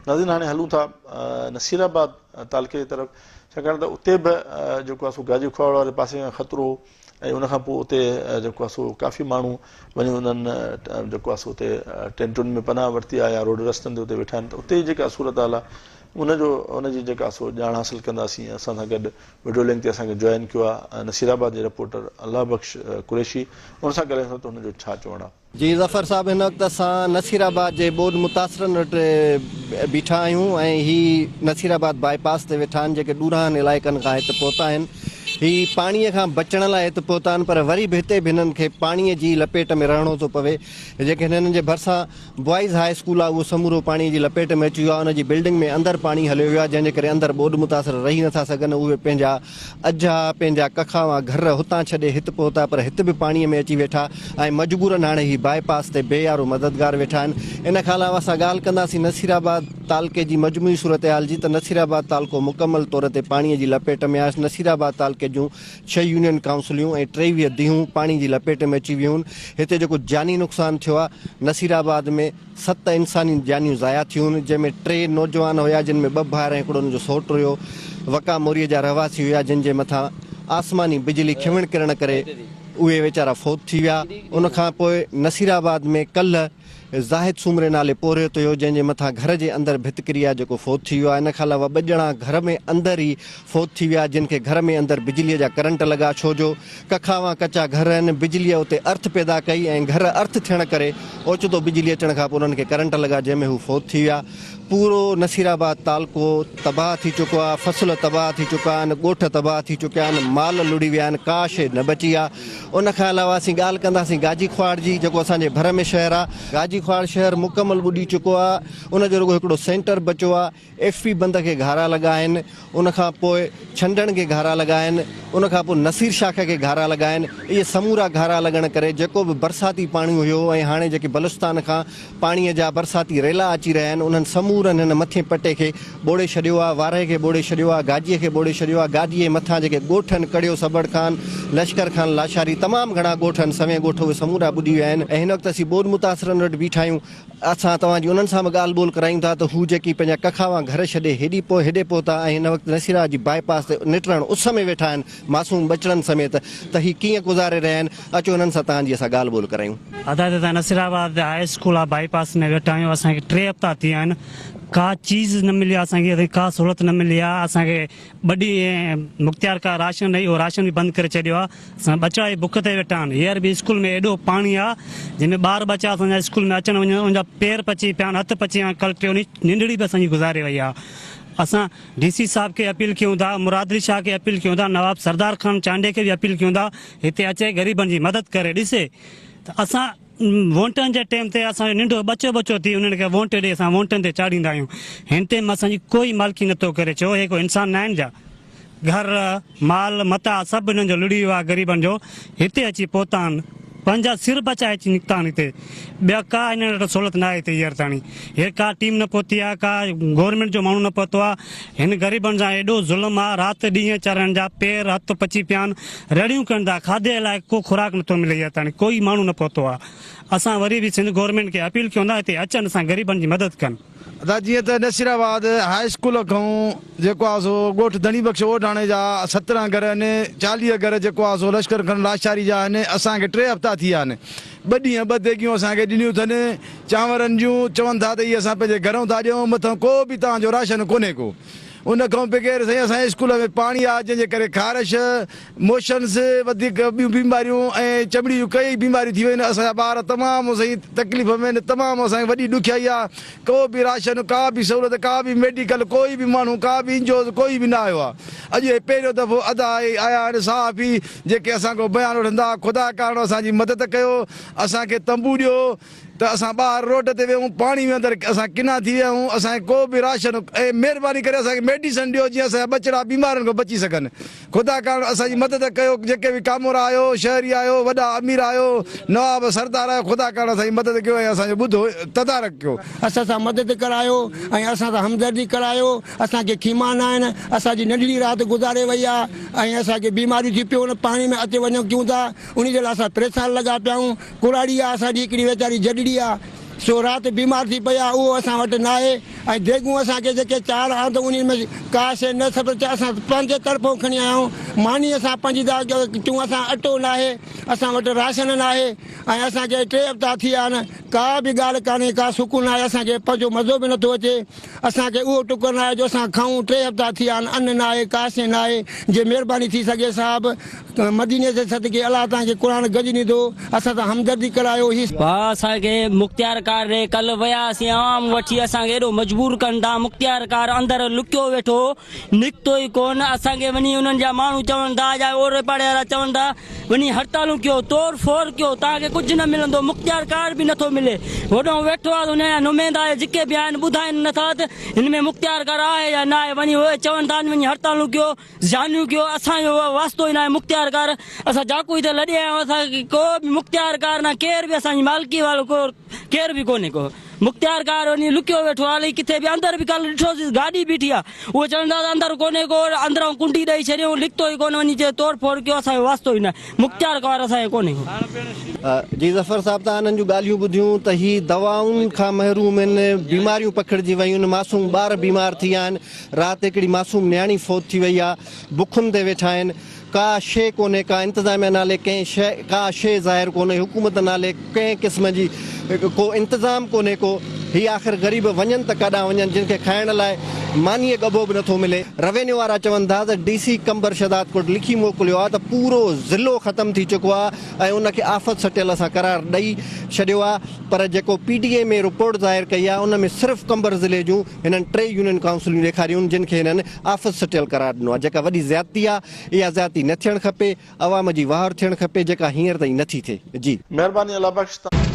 ناظرين هاڻي هلون ٿا نصير آباد تعلقي جي طرف ڇاڪاڻ ته اتي به جيڪو آهي سو گاجي کهاوڙ واري پاسي کان خطرو هو ۽ ان کان پوء اتي جيڪو آهي سو ڪافي ماڻهو وڃي انهن جيڪو آهي سو اتي ٽينٽن ۾ پناهه ورتي آهي يا روڊ رستن تي اتي ويٺا آهن ته اتي جيڪا صورتحال آهي ان جو ان جي جيڪا سو ڄاڻ حاصل ڪنداسين اسان سان گڏ وڊيو لنڪ تي اسان کي جوائن ڪيو آهي نصير آباد جي رپورٽر الله بخش قريشي ان سان ڳالهايون ٿا ته هن جو ڇا چوڻ آهي. جي ظفر صاحب هن وقت اسان نصير آباد جي ٻوڏ متاثرن وٽ بيٺا آهيون ۽ هي نصير آباد باء پاس تي ويٺا آهن جيڪي ڏورانهن علائقن کان هت پهتا آهن هي پاڻي کان بچڻ لاء هت پهتا آهن پر وري به هتي به هنن کي پاڻي جي لپيٽ ۾ رهڻو ٿو پوي جيڪي هنن جي ڀرسان بوائز هاء اسڪول آهي اهو سمورو پاڻي جي لپيٽ ۾ اچي ويو آهي ان جي بلڊنگ ۾ اندر پاڻي هليو ويو آهي جنهن جي ڪري اندر ٻوڏ متاثر رهي نٿا سگهن اهي پنهنجا اجها پنهنجا ڪکاوان گهر هتان ڇڏي هت پهتا پر هت به پاڻي ۾ اچي ويٺا ۽ مجبورن هاڻي هي باء پاس تي بي يارو مددگار ويٺا آهن ان کان علاوه اسان ڳالهه ڪنداسين نصير آباد تعلقي جي مجموعي صورتحال جي ته نصير آباد تعلقو مڪمل طور تي پاڻي جي لپيٽ ۾ آهي نصير آباد تعلقي جون ڇهه يونين ڪائونسليون ۽ 23 ديهون پاڻي جي لپيٽ ۾ اچي ويون، هتي جيڪو جاني نقصان ٿيو آهي، نصير آباد ۾ ست انساني جانيون ضايع ٿيون، جنهن ۾ ٽي نوجوان هيا جن ۾ ٻه ڀائر ۽ هڪڙو ان جو سئوٽ هيو، وڪا موريء جا رهواسي هيا جن جي مٿان آسماني بجلي کيوڻ ڪرڻ ڪري اهي ويچارا فوت ٿي ويا، ان کان پوء نصير آباد ۾ ڪلهه زاهد سومري نالي پورهيت هيو جنهن جي مٿان گهر جي اندر ڀت ڪري آ جيڪو فوت ٿي ويو آ ان کان علاوه ٻه ڄڻا گهر ۾ اندر ئي فوت ٿي ويا جن کي گهر ۾ اندر بجليء جا ڪرنٽ لڳا ڇو جو ڪکاوان ڪچا گهر آهن بجليء اتي ارٿ پيدا ڪئي ۽ گهر ارٿ ٿيڻ ڪري اوچتو بجلي اچڻ کان پوء انهن کي ڪرنٽ لڳا جنهن ۾ هو فوت ٿي ويا پورو نصير آباد تعلقو تباهه ٿي چڪو آ فصل تباهه ٿي چڪا آهن ڳوٺ تباهه ٿي چڪيا آهن مال لڙهي ويا آهن ڪا شيء نه بچي آ ان کان علاوه اسين ڳالهه ڪنداسين گاجي خواڙ جي جيڪو اسان جي ڀر ۾ شهر آ. گاجي خواڙ شهر مڪمل ٻڏي چڪو آ ان جو رڳو هڪڙو سينٽر بچو آ. ايف پي بند کي گهارا لڳا آهن ان کان پوء ڇنڊڻ کي گهارا لڳا آهن ان کان پوء نصير شاخ کي گهارا لڳا آهن اهي سمورا گهارا لڳڻ ڪري جيڪو به برساتي پاڻي هيو ۽ هاڻي جيڪي بلوچستان کان پاڻي جا برساتي ريلا اچي رهيا آهن، انهن سمورن هن مٿين پٽي کي ٻوڙي ڇڏيو آهي، وارهه کي ٻوڙي ڇڏيو آهي، گاجيء کي ٻوڙي ڇڏيو آهي، گاجيء جي مٿان جيڪي ڳوٺ آهن، ڪڙيو، سبڙ خان، لشڪر خان، لاشاري، تمام گهڻا ڳوٺ آهن، سوين ڳوٺ اهي سمورا ٻڏي ويا آهن ۽ هن وقت اسين ٻوڏ متاثرن وٽ بيٺا آهيون، اسان توهان جي انهن سان به ڳالهه ٻولهه ڪرايون ٿا ته هو جيڪي پنهنجا ڪکاوان گهر ڇڏي هيڏي پوء هيڏي پهتا ۽ هن وقت نصيرآباد جي باء پاس تي نٽهڻ اس ۾ ويٺا آهن، معصوم ٻچڙن سميت ته هي ڪيئن گذاري رهيا آهن، اچو انهن سان توهان جي اسان ڳالهه ٻولهه ڪرايون. ادا هتي ته نصير آباد هاء اسڪول آ بائي پاس ۾ ويٺا آهيون اسان کي ٽي هفتا ٿي ويا آهن ڪا چيز نه ملي آ اسان کي ڪا سهولت نه ملي آ اسان کي ٻه ڏينهن مختيار ڪار راشن ڏئي اهو راشن به بند ڪري ڇڏيو آ اسان جا ٻچڙا به بک تي ويٺا آهن هينئر به اسڪول ۾ ايڏو پاڻي آ جنهن ۾ ٻار ٻچا اسان جا اسڪول ۾ اچڻ وڃڻ ان جا پير پچي پيا آهن هٿ پچي ويا آهن ڪل ٽيون ڏينهن ننڍڙي به اسان جي گذاري وئي آ اسان ڊي سي صاحب کي اپيل ڪيون ٿا، مراد علي شاهه کي اپيل ڪيون ٿا، نواب سردار خان چانڊيي کي به اپيل ڪيون ٿا هتي اچي غريبن جي مدد ڪري ڏسي ته اسان وونٽن جي ٽيم تي اسان جو ننڍو ٻچو ٻچو ٿي انهن کي وونٽ ڏئي اسان وونٽن تي چاڙهيندا آهيون هن ٽيم اسان جي ڪوئي مالڪي نٿو ڪري ڇو هي ڪو انسان ناهن جا گهر، مال، متاع سڀ هنن جو لڙهي ويو آهي غريبن جو، هتي اچي پهتا آهن، پنهنجا سر بچائي اچي نڪتا آهن هتي، ٻيا ڪا هنن وٽ سهولت ناهي هتي هينئر تاڻي، هينئر ڪا ٽيم نه پهتي آهي، ڪا گورنمينٽ جو ماڻهو نه پهتو آهي، هن غريبن سان ايڏو ظلم آهي، رات ڏينهن چرن جا پير هٿ پچي پيا آهن، رڙيون ڪن ٿا، کاڌي لاء ڪو خوراڪ نٿو ملي هينئر تاڻي، ڪوئي ماڻهو نه پهتو آهي، اسان وري به سنڌ گورنمينٽ کي اپيل ڪيون ٿا هتي اچن اسان غريبن جي مدد ڪن. ادا جيئن ته نصير آباد هاء اسڪول کان جيڪو آ سو ڳوٺ ڌڻي بخش اوڍاڻي جا 17 گهر آهن، 40 گهر جيڪو آ سو لشڪر خان لاشاري جا آهن، اسان کي ٽي هفتا ٿي ويا آهن، ٻه ڏينهن ٻه ديڳيون اسان کي ڏنيون اٿن چانورن جون، چون ٿا ته اهي اسان پنهنجي گهرئون ٿا ڏيون، مٿئون ڪو به توهان جو راشن ڪونهي ڪو. ان کان بغير سائين اسان جي اسڪول ۾ پاڻي آ جنهن جي ڪري خارش، موشنس، وڌيڪ ٻيون بيماريون ۽ چمڙي جون ڪيئي بيماريون ٿي ويون آهن، اسان جا ٻار تمام سائين تڪليف ۾ آهن، تمام اسان کي وڏي ڏکيائي آ، ڪو به راشن، ڪا به سهولت، ڪا به ميڊيڪل، ڪوئي به ماڻهو، ڪا به اين جي اوز ڪوئي به نه آيو آ، اڄ هي پهريون دفعو ادا اهي آيا آهن صحافي جيڪي اسان کان بيان وٺندا، خدا ڪارڻ اسان جي مدد ڪيو، اسان کي تنبو ڏيو. ته اسان ٻاهر روڊ تي ويهون پاڻي ۾ اندر اسان ڪنا ٿي ويا آهيون اسان کي ڪو به راشن ۽ مهرباني ڪري اسان کي ميڊيسن ڏيو جيئن اسان جا ٻچڙا بيمارين کان بچي سگهن خدا ڪارڻ اسان جي مدد ڪيو جيڪي به ڪامورا آهيو شهري آهيو وڏا امير آهيو نواب سردار آهيو خدا ڪارڻ اسان جي مدد ڪيو ۽ اسان جو ٻڌو تدارڪ ڪيو. اسان سان مدد ڪرايو ۽ اسان سان همدردي ڪرايو اسان کي خيما نه آهن اسان جي ننڍڙي رات گذاري وئي آهي ۽ اسان کي بيماريون ٿي پيون پاڻي ۾ اچ وڃ ڪيون ٿا انهي جي لاء اسان پريشان لڳا پيا آهيون ڪراڙي آ اسان جي هڪڙي ويچاري جڏڙي آ. سو رات بيمار ٿي پيا اهو اسان وٽ ناهي ۽ ديڳون اسان کي جيڪي چار آند انهن ۾ ڪا شيء نه سڀ اسان پنهنجي طرفون کڻي آيا آهيون ماني اسان پنهنجي ٿا چون اسان اٽو ناهي اسان وٽ راشن ناهي ۽ اسان کي ٽي هفتا ٿي ويا آهن ڪا به ڳالهه ڪانهي ڪا سڪون ناهي اسان کي پنهنجو مزو به نٿو اچي اسان کي اهو ٽڪر ناهي جو اسان کائون ٽي هفتا ٿي ويا آهن ان ناهي ڪا شيء ناهي جي مهرباني ٿي سگهي صاحب مديني جي صدقي الله توهان کي قرآن گنج ڏيندو اسان سان همدردي ڪرايو هي. ڀاء اسان کي مختيار ڪار ڏي ڪل وياسين عوام وٺي اسان کي ايڏو مجبور ڪن ٿا مختيار ڪار اندر لڪيو ويٺو نڪتو ئي ڪون اسان کي وڃي انهن جا ماڻهو چون ٿا يا اوڙي پاڙي وارا چون ٿا وڃي هڙتالون ڪيو توڙ ڦوڙ ڪيو توهان کي ڪجهه نه ملندو مختيار ڪار به نٿو ملي هوڏانهن ويٺو آهي ان جا نمائندا جيڪي به آهن ٻڌائين نٿا ته هن ۾ مختيار ڪار آهي يا نه آهي وڃي اهي چون ٿا وڃي هڙتالون ڪيو زيانيون ڪيو اسان جو واسطو ئي ناهي مختيار ڪار اسان جاڪو هتي لڏي آيا آهيون اسان کي ڪو به مختيار ڪار نه ڪير به اسان جي مالڪي وارو ڪو ڪير به ڪونهي ڪو مختيار ڪار وڃي لڪيو ويٺو آهي الائي ڪٿي به اندر به ڪالهه ڏٺوسين گاڏي بيٺي آهي اهي چون ٿا ته اندر ڪونهي ڪو اندران ڪنڊي ڏئي ڇڏيون لڪتو ئي ڪونه وڃي چئي توڙ ڦوڙ ڪيو اسان جو واسطو ئي ناهي مختيار ڪار اسان جو ڪونهي ڪو. جي ظفر صاحب تان انهن جون ڳالهيون ٻڌيون ته هي دوائن کان محروم آهن بيماريون پکڙجي ويون آهن معصوم ٻار بيمار ٿي ويا آهن رات هڪڙي معصوم نياڻي فوت ٿي وئي آ، بکن تي ويٺا آهن، ڪا شيء ڪونهي، ڪا انتظاميا نالي ڪنهن شيء ڪا شيء ظاهر ڪونهي، حڪومت نالي ڪنهن قسم جي ڪو انتظام ڪونهي ڪو، هي آخر غريب وڃن ته ڪاڏانهن وڃن جن کي کائڻ لاء مانيء ڳڀو به نٿو ملي. روينيو وارا چون ٿا ته ڊي سي قمبر شهدادڪوٽ لکي موڪليو آ ته پورو ضلعو ختم ٿي چڪو آ ۽ ان کي آفت سٽيل اسان قرار ڏئي ڇڏيو آ پر جيڪو پي ڊي اي ۾ رپورٽ ظاهر ڪئي آ ان ۾ صرف قمبر ضلعي جون هنن ٽي يونين ڪائونسلون ڏيکاريون جن کي هنن آفت سٽيل قرار ڏنو آهي جيڪا وڏي زيادتي آهي اها زيادتي نه ٿيڻ کپي عوام جي واهر ٿيڻ کپي جيڪا هينئر تائين نه ٿي ٿئي جي. مهرباني الله بخش.